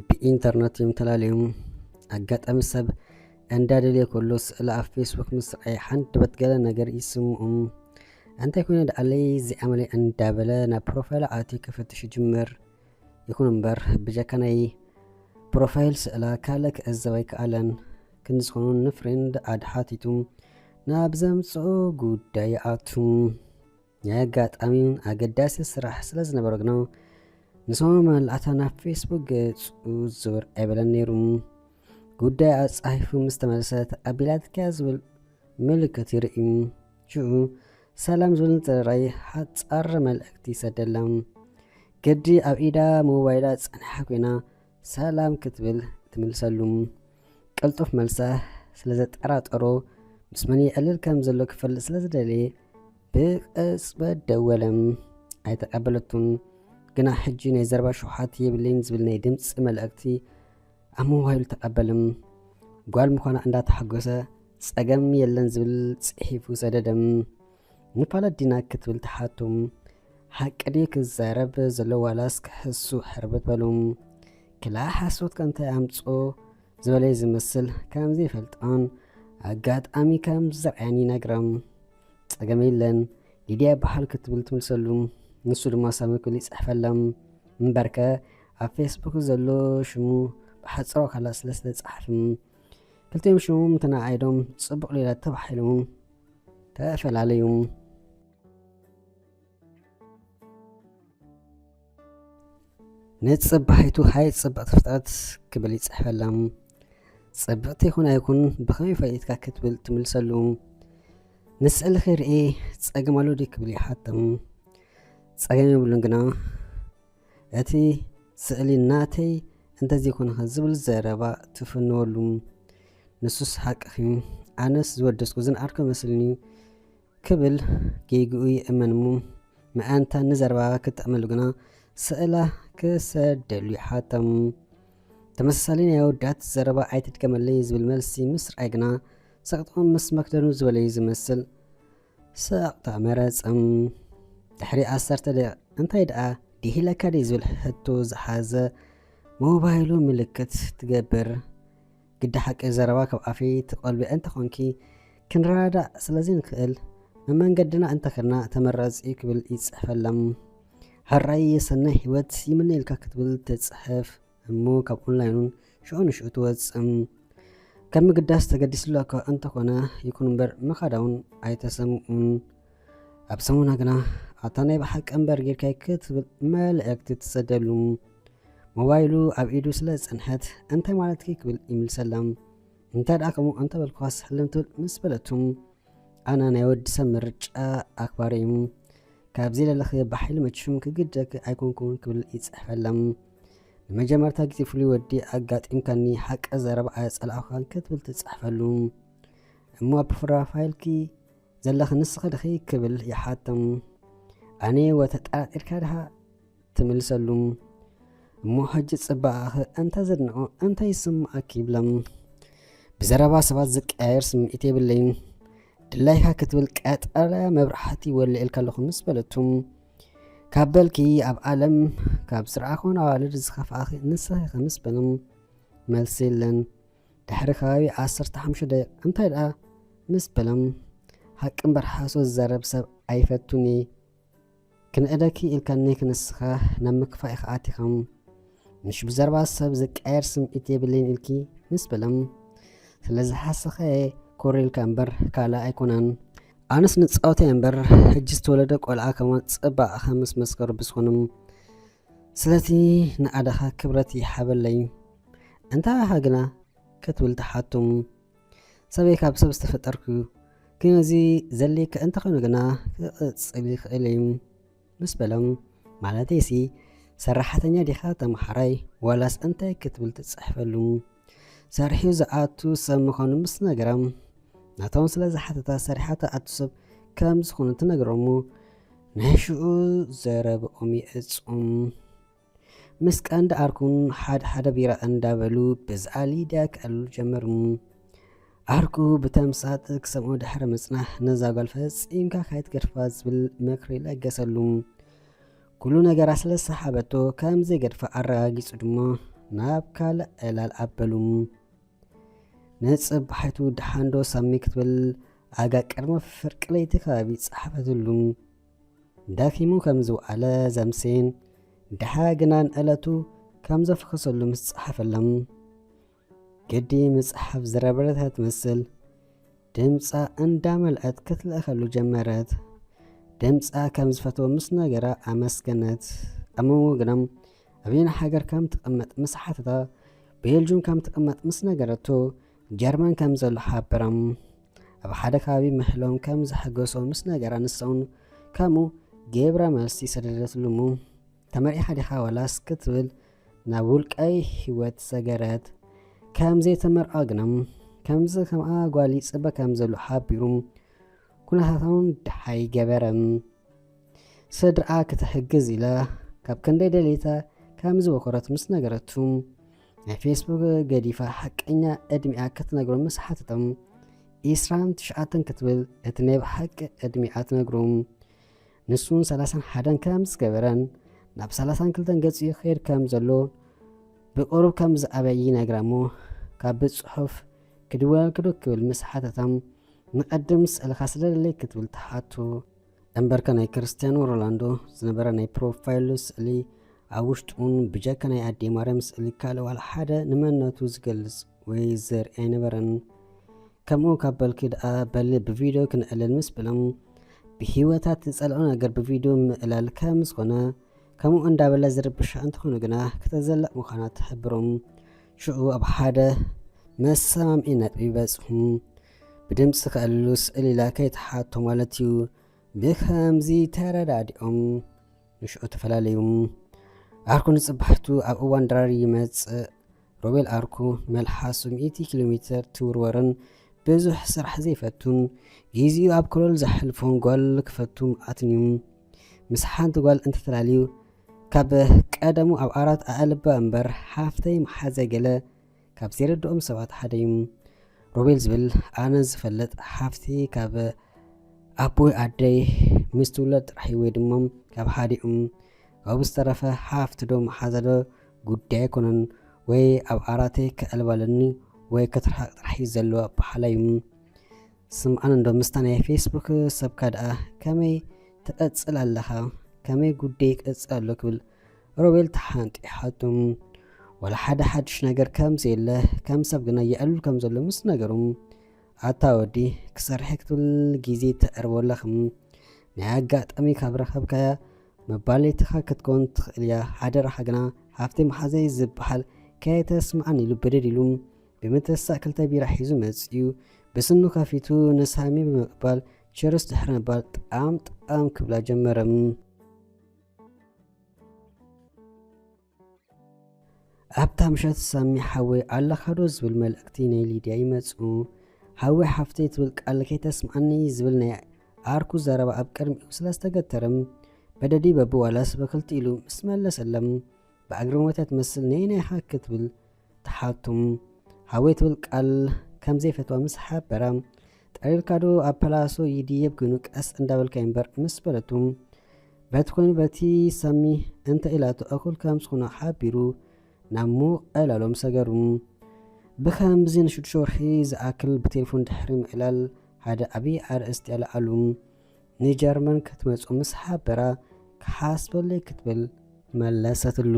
ብኢንተርነት እዮም ተላለዮም። ኣጋጣሚ ሰብ እንዳደልየ ከሎ ስእሊ ኣብ ፌስቡክ ምስ ረኣየ ሓንደበት ገለ ነገር ይስምኦም። እንታይ ኮይነ ደኣለይ እዚኣ መለይ እንዳበለ ናብ ፕሮፋይል ኣትዩ ክፍትሽ ይጅምር። ይኹን እምበር ብጀካ ናይ ፕሮፋይል ስእላ ካልእ ክዕዘብ ኣይከኣለን። ክንዲ ዝኾኑ ንፍሬንድ ኣድ ሓቲቱ ናብ ዘምጽኦ ጉዳይ ይኣቱ። ናይ ኣጋጣሚ ኣገዳሲ ስራሕ ስለ ዝነበሮ ግና ንሰሙን መላእታ ናብ ፌስቡክ ገጹ ዝውር ኣይበለን ነይሩ። ጉዳይ ኣጻሒፉ ምስ ተመለሰ ተቐቢላትካ ዝብል ምልክት ይርኢ። ሽዑ ሰላም ዝብል ጥራይ ሓጻር መልእክቲ ይሰደላ። ግዲ ኣብ ኢዳ ሞባይላ ጸኒሓ ኮይና ሰላም ክትብል ትምልሰሉ። ቅልጡፍ መልሳ ስለ ዘጠራጠሮ ምስ መን የዕልል ከም ዘሎ ክፈልጥ ስለ ዝደለየ ብቕጽበት ደወለ። ኣይተቐበለቱን። ግና ሕጂ ናይ ዘረባ ሽውሓት የብለይን ዝብል ናይ ድምጺ መልእክቲ ኣብ ሞባይሉ ተቐበለ። ጓል ምዃና እንዳተሓጎሰ ጸገም የለን ዝብል ጽሒፉ ሰደደ። ንፋለጥ ዲና ክትብል ትሓቶ። ሓቂ ድዩ ክዛረብ ዘሎ ዋላስ ክሕሱ ሕርብት በሉ። ክላ ሓሶት ከ እንታይ ኣምጾ ዝበለ ዝመስል ከም ዘይፈልጣን ኣጋጣሚ ከም ዝረኣየን ይነግራ። ጸገም የለን ሊድያ ይበሃል ክትብል ትምልሰሉ። ንሱ ድማ ሳሚ ክብል ይጽሕፈላ። እምበርከ ኣብ ፌስቡክ ዘሎ ሽሙ ብሓጽሮ ካላ ስለ ዝተጻሕፍ ክልቲኦም ሽሞም ተነኣኢዶም ጽቡቕ ሌላ ተባሂሎም ተፈላለዩ። ንጽባሒቱ ሃይ ጽብቕቲ ፍጥረት ክብል ይጽሕፈላ። ጽብቕቲ ይኹን ኣይኹን ብኸመይ ፈሊጥካ ክትብል ትምልሰሉ። ንስእሊ ከይርኢ ጸገም ኣሎ ድዩ ክብል ይሓትም። ጸገም የብሉን ግና እቲ ስእሊ ናተይ እንተዘይኮነ ዝብል ዘረባ ትፍንወሉ። ንሱስ ሓቅኺ ኣነስ ዝወደስኩ ዝነኣድኩ መስልኒ ክብል ጌግኡ ይእመን እሞ ምእንታን ንዘረባ ክጥዕመሉ ግና ስእላ ክሰደሉ ይሓተም። ተመሳሳሊ ናይ ኣወዳት ዘረባ ኣይትድገመለይ ዝብል መልሲ ምስ ረኣየ ግና ሰቕጥቑ ምስ መክደኑ ዝበለዩ ዝመስል ሰቕታ መረጸም። ድሕሪ ዓሰርተ ደቂቕ እንታይ ደኣ ድሂለካ ድዩ ዝብል ሕቶ ዝሓዘ ሞባይሉ ምልክት ትገብር። ግዲ ሓቂ ዘረባ ካብ ኣፈይ ትቐልቢ እንተኾንኪ ክንረዳዳእ ስለ ዘይንኽእል መመንገድና እንተኸድና ተመራጺ እዩ ክብል ይጽሕፈላ። ሕራይ የሰናይ ህይወት ይምነየልካ ክትብል ትጽሕፍ እሞ ካብ ኦንላይኑን ሽዑ ንሽዑ ትወጽእ። ከም ምግዳስ ተገዲስሉ እኳ እንተኾነ ይኹን እምበር ምኻዳ እውን ኣይተሰምኡን። ኣብ ሰሙና ግና ኣታ ናይ ብሓቂ እምበር ጌርካይ ክትብል መልእክቲ ትሰደሉ። ሞባይሉ ኣብ ኢዱ ስለ ዝጸንሐት እንታይ ማለትኪ ክብል ይምልሰላ። እንታይ ደኣ ከምኡ እንተበልኩኻስ ሕልም ትብል ምስ በለቱ ኣነ ናይ ወዲ ሰብ ምርጫ ኣኽባሪ እዩ። ካብዚ ለለኺ ብሓይሊ መችም ክግደኪ ኣይኮንኩን ክብል ይጽሕፈላ። ንመጀመርታ ግዜ ፍሉይ ወዲ ኣጋጢምካኒ ሓቂ ዘረባ ኣየጸላእኹኻን ክትብል ትጽሕፈሉ። እሞ ኣብ ፕሮፋይልኪ ዘለኺ ንስኺ ድኺ ክብል ይሓቶም። ኣነ ወተጠራጢርካ ድኻ ትምልሰሉ። እሞ ሕጂ ጽባቐኺ እንተ ዘድንቖ እንታይ ይስምዓኪ ይብሎም። ብዘረባ ሰባት ዝቀያየር ስምዒት የብለይን። ድላይካ ክትብል ቀጠልያ መብራህቲ ወልዕልካ ኣለኹ ምስ በለቱ ካብ በልኪ ኣብ ዓለም ካብ ዝረኣኹን ኣዋልድ ዝኸፍኣኺ ንስኺ ኢኺ ምስ በሎም መልሲ የለን። ድሕሪ ከባቢ ዓሰርተ ሓሙሽተ ደቂቕ እንታይ ደኣ ምስ በሎም ሓቂ እምበር ሓሶት ዝዛረብ ሰብ ኣይፈቱን እየ። ክንእደኪ ኢልካኒ ክንስኻ ናብ ምክፋእ ኢኻ ኣቲኻ። ምሽ ብዘረባ ሰብ ዝቀየር ስምዒት የብለይን ኢልኪ ምስ በሎም ስለ ዝሓሰኸ ኮር ኢልካ እምበር ካልእ ኣይኮነን። ኣነስ ንጻወታ እየ እምበር ሕጂ ዝተወለደ ቆልዓ ከማን ጽባቐኻ ምስ መስከሩ ብዝኾኑ ስለቲ ንኣደኻ ክብረት ይሓበለይ። እንታይ ኢኻ ግና ክትብል ትሓቱ። ሰበይ ካብ ሰብ ዝተፈጠርኩ ግን እዚ ዘልየካ እንተኾይኑ ግና ክቕጽል ይኽእል እዩ ምስ በሎም ማለተይሲ ሰራሕተኛ ዲኻ ተምሓራይ ዋላስ እንታይ ክትብል ትጽሕፈሉ። ሰሪሑ ዝኣቱ ሰብ ምዃኑ ምስ ነገራ ናቶም ስለ ዝሓተታ ሰሪሓ ትኣቱ ሰብ ከም ዝኾኑ ትነግሮም ናይ ሽዑ ዘረብኦም ይእጹም። ምስ ቀንዲ ኣርኩን ሓደ ሓደ ቢራ እንዳበሉ ብዛኣ ሊድያ ክዕልሉ ጀመሩ። ኣርኩ ብተምሳጥ ክሰምዖ ድሕሪ ምጽናሕ ነዛ ጓል ፈጺምካ ካይትገድፋ ዝብል ምክሪ ለገሰሉ። ኩሉ ነገራ ስለ ዝሰሓበቶ ከም ዘይገድፋ ኣረጋጊጹ ድማ ናብ ካልእ ዕላል ኣበሉ። ንጽባሒቱ ደሓንዶ ሳሚ ክትብል ኣጋ ቅድሚ ፍርቂ ለይቲ ከባቢ ጸሓፈትሉ። ደኺሙ ከም ዝወዓለ ዘምሴን ድሓ ግና ንዕለቱ ከም ዘፍኸሰሉ ምስ ጸሓፈሎም፣ ግዲ ምጽሓፍ ዝረበረታ ትመስል ድምጻ እንዳመልዐት ክትልእኸሉ ጀመረት። ድምጻ ከም ዝፈትዎ ምስ ነገራ ኣመስገነት። ኣብ መንጎ ግና ኣበየና ሃገር ከም ትቕመጥ ምስ ሓተታ፣ ቤልጁም ከም ትቕመጥ ምስ ነገረቶ፣ ጀርመን ከም ዘሎ ሓበሮም። ኣብ ሓደ ከባቢ ምሕሎም ከም ዘሐገሶ ምስ ነገራ ንሰውን ከምኡ ጌብራ መልሲ ሰደደትሉ እሞ፣ ተመሪኻ ዲኻ ዋላስ ክትብል ናብ ውልቃይ ህይወት ሰገረት። ከም ዘይተመርዖ ግና ከምዚ ከምኣ ጓል ይጽበ ከም ዘሎ ሓቢሩ ኩነታቶም ድሓይ ገበረ። ስድርኣ ክትሕግዝ ኢላ ካብ ክንደይ ደሊታ ከም ዝወከረት ምስ ነገረቱ፣ ናይ ፌስቡክ ገዲፋ ሓቀኛ ዕድሚኣ ክትነግሮ ምስ ሓተቶም፣ ኢስራን ትሽዓተን ክትብል እቲ ናይ ብሓቂ ዕድሚኣ ትነግሩ። ንሱን ሰላሳን ሓደን ከም ዝገበረን ናብ ሰላሳን ክልተን ገጹ ይኸይድ ከም ዘሎ ብቁሩብ ከም ዝኣበይ ይነግራ እሞ፣ ካብ ብጽሑፍ ክድወለልክዶ ክብል ምስ ሓተቶም፣ ንቐድም ስእልኻ ስደደለይ ክትብል ትሓቱ። እምበርከ ናይ ክርስቲያኖ ሮላንዶ ዝነበረ ናይ ፕሮፋይሉ ስእሊ ኣብ ውሽጡን ብጀካ ናይ ኣዴ ማርያም ስእሊ ካልእ ዋላ ሓደ ንመንነቱ ዝገልጽ ወይ ዘርኢ ኣይነበረን። ከምኡ ካብ በልኪ ደኣ በሊ ብቪድዮ ክንዕልል ምስ በሎም፣ ብህይወታ ትጸልኦ ነገር ብቪድዮ ምእላል ከም ዝኾነ፣ ከምኡ እንዳበለ ዝርብሻ እንተኾነ ግና ክተዘልቕ ምዃና ትሕብሮም። ሽዑ ኣብ ሓደ መሰማምዒ ነጥቢ ይበጽሑ። ብድምጺ ከዕልሉ ስእሊ ኢላ ከይትሓቶ ማለት እዩ። ብኸምዚ ተረዳዲኦም ንሽዑ ተፈላለዩ። ኣርኩ ንጽባሕቱ ኣብ እዋን ድራር ይመጽእ። ሮቤል ኣርኩ መልሓሱ ሚእቲ ኪሎ ሜተር ትውርወርን ብዙሕ ስራሕ ዘይፈቱን፣ ግዜኡ ኣብ ኮለል ዘሕልፎን ጓል ክፈቱ ምኣትን እዩ። ምስ ሓንቲ ጓል እንተተላልዩ፣ ካብ ቀደሙ ኣብ ኣራት ኣእልባ እምበር ሓፍተይ መሓዘ ገለ ካብ ዘይረድኦም ሰባት ሓደ እዩ። ሮቤል ዝብል ኣነ ዝፈልጥ ሓፍቲ ካብ ኣቦይ ኣደይ ምስ ትውለድ ጥራሕ እዩ፣ ወይ ድማ ካብ ሓዲኦም። ካብኡ ዝተረፈ ሓፍቲ ዶ መሓዛ ዶ ጉዳይ ኣይኮነን፣ ወይ ኣብ ኣራተይ ከዕልባለኒ ወይ ክትርሓቕ ጥራሕ እዩ ዘለዎ ኣበሓላ እዩ። ስምዓን እንዶ ምስታ ናይ ፌስቡክ ሰብካ ደኣ ከመይ ትቐጽል ኣለኻ? ከመይ ጉዳይ ይቀጽል ኣሎ ክብል ሮቤል ተሓንጢሓቱ። ዋላ ሓደ ሓድሽ ነገር ከም ዘየለ፣ ከም ሰብ ግና የዕልል ከም ዘሎ ምስ ነገሩ፣ ኣታ ወዲ ክሰርሕ ክትብል ግዜ ተዕርቦ ኣለኽም። ናይ ኣጋጣሚ ካብ ረኸብካያ መባልትኻ ክትከውን ትኽእል እያ። ሓደራኻ ግና ሃፍተይ መሓዘይ ዝበሃል ከየተስምዓኒ ኢሉ ብድድ ኢሉ ብምትሳእ ክልተ ቢራ ሒዙ መጺኡ ብስኑ ከፊቱ ንሳሚ ብምቕባል ቸርስ ድሕሪ ምባል ጣም ጣም ክብላ ጀመረ። ኣብታ ምሸት ሳሚ ሓወይ ኣለኻ ዶ ዝብል መልእኽቲ ናይ ሊድያ ይመጽኡ። ሓወይ ሓፍተይ ትብል ቃል ከይተስምዓኒ ዝብል ናይ ኣርኩ ዘረባ ኣብ ቅድሚኡ ስለ ዝተገተረ በደዲ በብዋላስ ብክልቲኡ ኢሉ ምስ መለሰሎም ብኣግርሞት እያ ትመስል ነየናይ ኢኻ ክትብል ትሓቱ። ሓወይ ትብል ቃል ከም ዘይፈትዋ ምስ ሓበራ ጠሪርካ ዶ ኣብ ፓላሶ ይድየብ ኮይኑ ቀስ እንዳበልካ እምበር ምስ በለቱ በቲ ኮይኑ በቲ ሳሚ እንተ ኢላቶ እኹል ከም ዝኾነ ሓቢሩ ናብ ምቕላሎም ሰገሩ። ብኸምዚ ንሽዱሽተ ወርሒ ዝኣክል ብቴሌፎን ድሕሪ ምዕላል ሓደ ዓብዪ ኣርእስቲ ኣልዓሉ። ንጀርመን ክትመጹ ምስ ሓበራ ክሓስበለይ ክትብል መለሰትሉ።